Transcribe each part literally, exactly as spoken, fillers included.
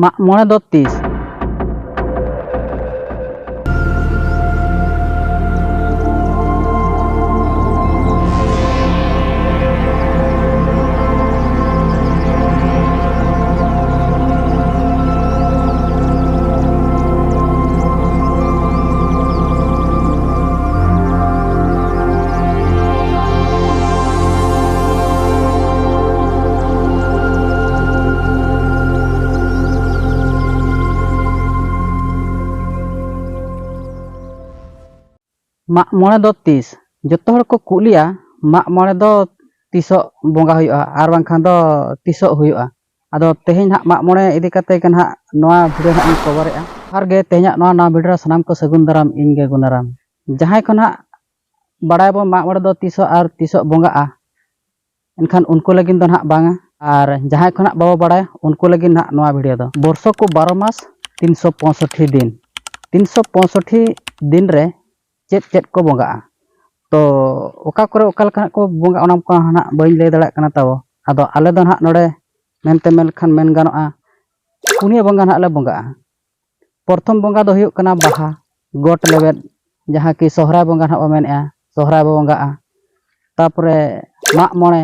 ᱢᱟᱜ ᱢᱚᱬᱮ ᱫᱚ ᱛᱤᱥ? ᱢᱟᱜ ᱢᱚᱬᱮ ᱫᱚ ᱛᱤᱥ? ᱡᱚᱛᱚ ᱦᱚᱲ ᱠᱚ ᱠᱩᱞᱤᱭᱟ, ᱢᱟᱜ ᱢᱚᱬᱮ ᱫᱚ ᱛᱤᱥᱚᱜ ᱵᱚᱸᱜᱟ ᱦᱩᱭᱩᱜᱼᱟ ᱟᱨ ᱵᱟᱝᱠᱷᱟᱱ ᱫᱚ ᱛᱤᱥᱚᱜ ᱦᱩᱭᱩᱜᱼᱟ? ᱟᱫᱚ ᱛᱮᱦᱮᱧ ᱦᱟᱸᱜ ᱢᱟᱜ ᱢᱚᱬᱮ ᱤᱫᱤ ᱠᱟᱛᱮ ᱜᱮ ᱱᱟᱦᱟᱜ ᱱᱚᱣᱟ ᱵᱷᱤᱰᱤᱭᱳ ᱦᱟᱸᱜ ᱤᱧ ᱠᱚᱵᱷᱟᱨᱮᱜᱼᱟ᱾ ᱟᱨ ᱜᱮ ᱛᱮᱦᱮᱧᱟᱜ ᱱᱚᱣᱟ, ᱱᱚᱣᱟ ᱵᱷᱤᱰᱤᱭᱳ ᱨᱮ ᱥᱟᱱᱟᱢ ᱠᱚ ᱥᱟᱹᱜᱩᱱ ᱫᱟᱨᱟᱢ, ᱤᱧ ᱜᱮ ᱜᱩᱱᱟᱨᱟᱢ᱾ ᱡᱟᱦᱟᱸᱭ ᱠᱚ ᱱᱟᱦᱟᱜ ᱵᱟᱲᱟᱭᱟᱵᱚᱱ ᱢᱟᱜ ᱢᱚᱬᱮ ᱫᱚ ᱛᱤᱥᱚᱜ ᱟᱨ ᱛᱤᱥᱚᱜ ᱵᱚᱸᱜᱟᱜᱼᱟ, ᱮᱱᱠᱷᱟᱱ ᱩᱱᱠᱩ ᱞᱟᱹᱜᱤᱫ ᱫᱚ ᱱᱟᱦᱟᱜ ᱵᱟᱝᱟ᱾ ᱟᱨ ᱡᱟᱦᱟᱸᱭ ᱠᱚ ᱱᱟᱦᱟᱜ ᱵᱟᱵᱚ ᱵᱟᱲᱟᱭᱟ, ᱩᱱᱠᱩ ᱞᱟᱹᱜᱤᱫ ᱱᱟᱦᱟᱜ ᱱᱚᱣᱟ ᱵᱷᱤᱰᱤᱭᱳ ᱫᱚ᱾ ᱵᱚᱨᱥᱚ ᱠᱚ ᱵᱟᱨᱚ ᱢᱟᱥ, ᱛᱤᱱᱥᱚ ᱯᱚᱸᱭᱥᱚᱴᱴᱤ ᱫᱤᱱ᱾ ᱛᱤᱱᱥᱚ ᱯᱚᱸᱭᱥᱚᱴᱴᱤ ᱫᱤᱱ ᱨᱮ ᱪᱮᱫ ᱪᱮᱫ ᱠᱚ ᱵᱚᱸᱜᱟᱜᱼᱟ? ᱛᱚ ᱚᱠᱟ ᱠᱚᱨᱮ ᱚᱠᱟ ᱞᱮᱠᱟ ᱱᱟᱦᱟᱜ ᱠᱚ ᱵᱚᱸᱜᱟᱜᱼᱟ, ᱚᱱᱟ ᱠᱚ ᱱᱟᱦᱟᱜ ᱵᱟᱹᱧ ᱞᱟᱹᱭ ᱫᱟᱲᱮᱭᱟᱜ ᱠᱟᱱᱟ ᱛᱟᱵᱚ᱾ ᱟᱫᱚ ᱟᱞᱮ ᱫᱚ ᱱᱟᱦᱟᱜ ᱱᱚᱰᱮ ᱢᱮᱱᱛᱮ ᱢᱮᱱ ᱞᱮᱠᱷᱟᱱ ᱢᱮᱱ ᱜᱟᱱᱚᱜᱼᱟ, ᱯᱩᱱᱭᱟᱹ ᱵᱚᱸᱜᱟ ᱱᱟᱦᱟᱜ ᱞᱮ ᱵᱚᱸᱜᱟᱜᱼᱟ᱾ ᱯᱨᱚᱛᱷᱚᱢ ᱵᱚᱸᱜᱟ ᱫᱚ ᱦᱩᱭᱩᱜ ᱠᱟᱱᱟ ᱵᱟᱦᱟ, ᱜᱚᱴ ᱞᱮᱵᱮᱫ, ᱡᱟᱦᱟᱸ ᱠᱤ ᱥᱚᱦᱨᱟᱭ ᱵᱚᱸᱜᱟ ᱱᱟᱦᱟᱜ ᱵᱚ ᱢᱮᱱᱮᱫᱼᱟ, ᱥᱚᱦᱨᱟᱭ ᱵᱚ ᱵᱚᱸᱜᱟᱜᱼᱟ᱾ ᱛᱟᱯᱚᱨᱮ ᱢᱟᱜ ᱢᱚᱬᱮ,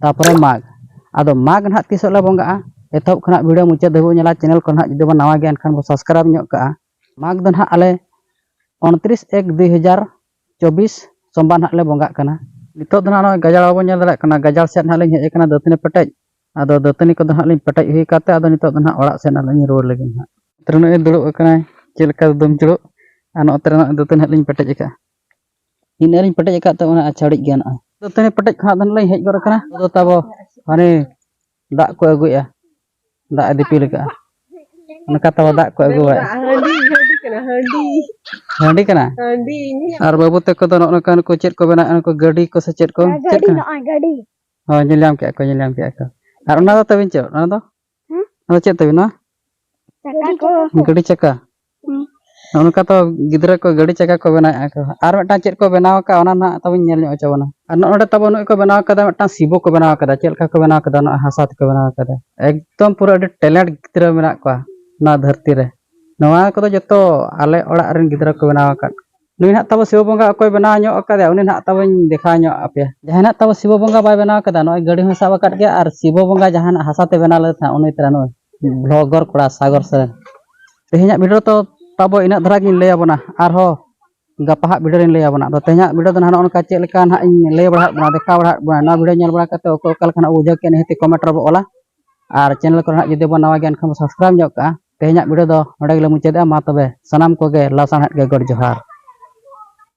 ᱛᱟᱯᱚᱨᱮ ᱢᱟᱜᱽ᱾ ᱟᱫᱚ ᱢᱟᱜᱽ ᱱᱟᱦᱟᱜ ᱛᱤᱥᱚᱜ ᱞᱮ ᱵᱚᱸᱜᱟᱜᱼᱟ? ᱮᱛᱚᱦᱚᱵ ᱠᱷᱚᱱᱟᱜ ᱵᱷᱤᱰᱤᱭᱳ ᱢᱩᱪᱟᱹᱫ ᱫᱷᱟᱹᱵᱤᱡ ᱵᱚᱱ ᱧᱮᱞᱟ᱾ ᱪᱮᱱᱮᱞ ᱠᱚ ᱱᱟᱦᱟᱜ ᱡᱩᱫᱤ ᱵᱚᱱ ᱱᱟᱣᱟ ᱜᱮᱭᱟ, ᱮᱱᱠᱷᱟᱱ ᱵᱚᱱ ᱥᱟᱵᱥᱠᱨᱟᱭᱤᱵᱽ ᱧᱚᱜ ᱠᱟᱜᱼᱟ᱾ ᱢᱟᱜᱽ ᱫᱚ ᱱᱟᱦᱟᱜ ᱟᱞᱮ ᱩᱱᱛᱨᱤᱥ ᱮᱠ ᱫᱩᱭ ᱦᱟᱡᱟᱨ ᱪᱚᱵᱵᱤᱥ ᱥᱳᱢᱵᱟᱨ ᱱᱟᱦᱟᱜ ᱞᱮ ᱵᱚᱸᱜᱟᱜ ᱠᱟᱱᱟ᱾ ᱱᱤᱛᱚᱜ ᱫᱚ ᱱᱟᱦᱟᱜ ᱱᱚᱜᱼᱚᱭ ᱜᱟᱡᱟᱲ ᱵᱟᱵᱚᱱ ᱧᱮᱞ ᱫᱟᱲᱮᱭᱟᱜ ᱠᱟᱱᱟ, ᱜᱟᱡᱟᱲ ᱥᱮᱫ ᱱᱟᱦᱟᱜ ᱞᱤᱧ ᱦᱮᱡ ᱟᱠᱟᱱᱟ ᱫᱟᱹᱛᱟᱹᱱᱤ ᱯᱮᱴᱮᱡ᱾ ᱟᱫᱚ ᱫᱟᱹᱛᱟᱹᱱᱤ ᱠᱚᱫᱚ ᱱᱟᱦᱟᱜ ᱞᱤᱧ ᱯᱮᱴᱮᱡ ᱦᱩᱭ ᱠᱟᱛᱮ, ᱟᱫᱚ ᱱᱤᱛᱚᱜ ᱫᱚ ᱱᱟᱦᱟᱜ ᱚᱲᱟᱜ ᱥᱮᱫ ᱱᱟᱦᱟᱜ ᱞᱤᱧ ᱨᱩᱣᱟᱹᱲ ᱞᱟᱹᱜᱤᱫ ᱱᱟᱦᱟᱜ᱾ ᱱᱚᱛᱮ ᱨᱮ ᱱᱚᱜᱼᱚᱭ ᱫᱩᱲᱩᱵ ᱟᱠᱟᱱᱟᱭ, ᱪᱮᱫ ᱞᱮᱠᱟ ᱫᱩᱫᱩᱢ ᱪᱩᱲᱩᱜ, ᱟᱨ ᱱᱚᱛᱮ ᱨᱮ ᱱᱚᱜᱼᱚᱭ ᱫᱟᱹᱛᱟᱹᱱᱤ ᱦᱟᱸᱜ ᱞᱤᱧ ᱯᱮᱴᱮᱡ ᱟᱠᱟᱫᱼᱟ᱾ ᱤᱱᱟᱹᱜ ᱞᱤᱧ ᱯᱮᱴᱮᱡ ᱟᱠᱟᱫ ᱛᱮ ᱚᱱᱟ ᱟᱪᱷᱟᱲᱤᱡ ᱜᱮᱭᱟ ᱱᱚᱜᱼᱚᱭ᱾ ᱫᱟᱹᱛᱟᱹᱱᱤ ᱯᱮᱴᱮᱡ ᱠᱷᱚᱱᱟᱜ ᱫᱚ ᱱᱟᱦᱟᱜ ᱞᱤᱧ ᱦᱮᱡ ᱜᱚᱫ ᱟᱠᱟᱱᱟ᱾ ᱟᱫᱚ ᱛᱟᱵᱚ ᱦᱟᱱᱮ ᱫᱟᱜ ᱠᱚ ᱟᱹᱜᱩᱭᱮᱫᱼᱟ, ᱫᱟᱜ ᱮ ᱫᱤᱯᱤᱞ ᱟᱠᱟᱫᱼᱟ᱾ ᱚᱱᱠᱟ ᱛᱟᱵᱚ ᱫᱟᱜ ᱠᱚ ᱟᱹᱜᱩ ᱵᱟᱲᱟᱭᱮᱫᱼᱟ᱾ ᱦᱟᱺᱰᱤ, ᱦᱟᱺᱰᱤ ᱠᱟᱱᱟ, ᱦᱟᱺᱰᱤ᱾ ᱦᱟᱺᱰᱤ ᱠᱟᱱᱟ? ᱦᱟᱺᱰᱤ, ᱧᱩᱭᱟᱢ? ᱟᱨ ᱵᱟᱹᱵᱩ ᱛᱟᱠᱚ ᱫᱚ ᱱᱚᱜᱼᱚ ᱱᱚᱝᱠᱟ ᱱᱩᱠᱩ ᱪᱮᱫ ᱠᱚ ᱵᱮᱱᱟᱣᱮᱫᱼᱟ? ᱱᱩᱠᱩ ᱜᱟᱹᱰᱤ ᱠᱚ ᱥᱮ ᱪᱮᱫ ᱠᱚ? ᱪᱮᱫ ᱜᱟᱹᱰᱤ, ᱠᱟᱱᱟ? ᱱᱚᱜᱼᱚᱭ ᱜᱟᱹᱰᱤ᱾ ᱦᱳᱭ, ᱧᱮᱞ ᱧᱟᱢ ᱠᱮᱫᱼᱟ ᱠᱚ, ᱧᱮᱞ ᱧᱟᱢ ᱠᱮᱫᱼᱟ ᱠᱚ᱾ ᱟᱨ ᱚᱱᱟ ᱫᱚ ᱛᱟᱹᱵᱤᱱ ᱪᱮᱫ? ᱚᱱᱟ ᱫᱚ? ᱦᱩᱸ? ᱚᱱᱟ ᱫᱚ ᱪᱮᱫ ᱛᱟᱹᱵᱤᱱ ᱱᱚᱣᱟ? ᱪᱟᱠᱟ ᱠᱚ᱾ ᱜᱟᱹᱰᱤ ᱪᱟᱠᱟ? ᱦᱩᱸ᱾ ᱱᱚᱜᱼᱚ ᱱᱚᱝᱠᱟ ᱛᱚ ᱜᱤᱫᱽᱨᱟᱹ ᱠᱚ ᱜᱟᱹᱰᱤ ᱪᱟᱠᱟ ᱠᱚ ᱵᱮᱱᱟᱣᱮᱫᱼᱟ ᱠᱚ᱾ ᱟᱨ ᱢᱤᱫᱴᱟᱝ ᱪᱮᱫ ᱠᱚ ᱵᱮᱱᱟᱣ ᱟᱠᱟᱫᱼᱟ, ᱚᱱᱟ ᱱᱟᱦᱟᱜ ᱛᱟᱵᱚᱧ ᱧᱮᱞ ᱧᱚᱜ ᱦᱚᱪᱚ ᱵᱚᱱᱟ᱾ ᱟᱨ ᱱᱚᱜᱼᱚ ᱱᱚᱰᱮ ᱛᱟᱵᱚ ᱱᱩᱭ ᱠᱚ ᱵᱮᱱᱟᱣ ᱟᱠᱟᱫᱟ, ᱢᱤᱫᱴᱟᱝ ᱥᱤᱵᱚ ᱠᱚ ᱵᱮᱱᱟᱣ ᱟᱠᱟᱫᱟ᱾ ᱪᱮᱫ ᱞᱮᱠᱟ ᱠᱚ ᱵᱮᱱᱟᱣ ᱟᱠᱟᱫᱟ? ᱱᱚᱜᱼᱚᱭ ᱦᱟᱥᱟ ᱛᱮᱠᱚ ᱵᱮᱱᱟᱣ ᱟᱠᱟᱫᱟ᱾ ᱮᱠᱫᱚᱢ ᱯᱩᱨᱟᱹ ᱟᱹᱰᱤ ᱴᱮᱞᱮᱱᱴ ᱜᱤᱫᱽᱨᱟᱹ ᱢᱮᱱᱟᱜ ᱠᱚᱣᱟ ᱱᱚᱣᱟ ᱫᱷᱟᱹᱨᱛᱤ ᱨᱮ᱾ ᱱᱚᱣᱟ ᱠᱚᱫᱚ ᱡᱚᱛᱚ ᱟᱞᱮ ᱚᱲᱟᱜ ᱨᱮᱱ ᱜᱤᱫᱽᱨᱟᱹ ᱠᱚ ᱵᱮᱱᱟᱣ ᱟᱠᱟᱫ᱾ ᱱᱩᱭ ᱱᱟᱦᱟᱜ ᱛᱟᱵᱚ ᱥᱤᱵᱚ ᱵᱚᱸᱜᱟ ᱚᱠᱚᱭ ᱵᱮᱱᱟᱣ ᱧᱚᱜ ᱟᱠᱟᱫᱮᱭᱟ, ᱩᱱᱤ ᱱᱟᱦᱟᱜ ᱛᱟᱵᱚᱧ ᱫᱮᱠᱷᱟᱣ ᱧᱚᱜ ᱟᱯᱮᱭᱟ᱾ ᱡᱟᱦᱟᱸᱭ ᱱᱟᱦᱟᱜ ᱛᱟᱵᱚ ᱥᱤᱵᱚ ᱵᱚᱸᱜᱟ ᱵᱟᱭ ᱵᱮᱱᱟᱣ ᱟᱠᱟᱫᱟ, ᱱᱚᱜᱼᱚᱭ ᱜᱟᱹᱰᱤ ᱦᱚᱸᱭ ᱥᱟᱵ ᱟᱠᱟᱫ ᱜᱮᱭᱟ, ᱟᱨ ᱥᱤᱵᱚ ᱵᱚᱸᱜᱟ ᱡᱟᱦᱟᱸ ᱱᱟᱦᱟᱜ ᱦᱟᱥᱟ ᱛᱮ ᱵᱮᱱᱟᱣ ᱞᱮᱫ ᱛᱟᱦᱮᱸᱫ, ᱩᱱᱤ ᱛᱟᱨᱟ ᱱᱩᱭ ᱵᱷᱞᱚᱜᱚᱨ ᱠᱚᱲᱟ ᱥᱟᱜᱚᱨ ᱥᱚᱨᱮᱱ᱾ ᱛᱮᱦᱮᱧᱟᱜ ᱵᱷᱤᱰᱤᱭᱳ ᱛᱚ ᱛᱟᱵᱚ ᱤᱱᱟᱹᱜ ᱫᱷᱟᱨᱟ ᱜᱤᱧ ᱞᱟᱹᱭ ᱟᱵᱚᱱᱟ, ᱟᱨᱦᱚᱸ ᱜᱟᱯᱟ ᱦᱟᱸᱜ ᱵᱷᱤᱰᱤᱭᱳ ᱨᱤᱧ ᱞᱟᱹᱭ ᱟᱵᱚᱱᱟ᱾ ᱟᱫᱚ ᱛᱮᱦᱮᱧᱟᱜ ᱵᱷᱤᱰᱤᱭᱳ ᱫᱚ ᱱᱟᱦᱟᱜ ᱱᱚᱜᱼᱚ ᱱᱚᱝᱠᱟ ᱪᱮᱫ ᱞᱮᱠᱟ ᱱᱟᱦᱟᱜ ᱤᱧ ᱞᱟᱹᱭ ᱵᱟᱲᱟ ᱟᱫ ᱵᱚᱱᱟ, ᱫᱮᱠᱷᱟᱣ ᱵᱟᱲᱟ ᱟᱫ ᱵᱚᱱᱟ, ᱱᱚᱣᱟ ᱵᱷᱤᱰᱤᱭᱳ ᱧᱮᱞ ᱵᱟᱲᱟ ᱠᱟᱛᱮ ᱚᱠᱚᱭ ᱚᱠᱟ ᱞᱮᱠᱟ ᱱᱟᱦᱟᱜ ᱵᱩᱡᱷᱟᱹᱣ ᱠᱮᱫ, ᱱᱤᱦᱟᱹᱛ ᱠᱚᱢᱮᱱᱴ ᱨᱮᱵᱚ ᱚᱞᱟ᱾ ᱟᱨ ᱪᱮᱱᱮᱞ ᱠᱚᱨᱮ ᱱᱟᱦᱟᱜ ᱡᱩᱫᱤ ᱵᱚᱱ ᱱᱟᱣᱟ ᱜᱮᱭᱟ, ᱮᱱᱠᱷᱟᱱ ᱵᱚᱱ ᱥᱟᱵᱥᱠᱨᱟᱭᱤᱵᱽ ᱧᱚᱜ ᱠᱟᱜᱼᱟ᱾ ᱛᱮᱦᱮᱧᱟᱜ ᱵᱷᱤᱰᱤᱭᱳ ᱫᱚ ᱱᱚᱸᱰᱮ ᱜᱮᱞᱮ ᱢᱩᱪᱟᱹᱫᱮᱜᱼᱟ᱾ ᱢᱟ ᱛᱚᱵᱮ ᱥᱟᱱᱟᱢ ᱠᱚᱜᱮ ᱞᱟᱥᱟᱬᱦᱮᱫ ᱜᱮ ᱜᱚᱰ ᱡᱚᱦᱟᱨ᱾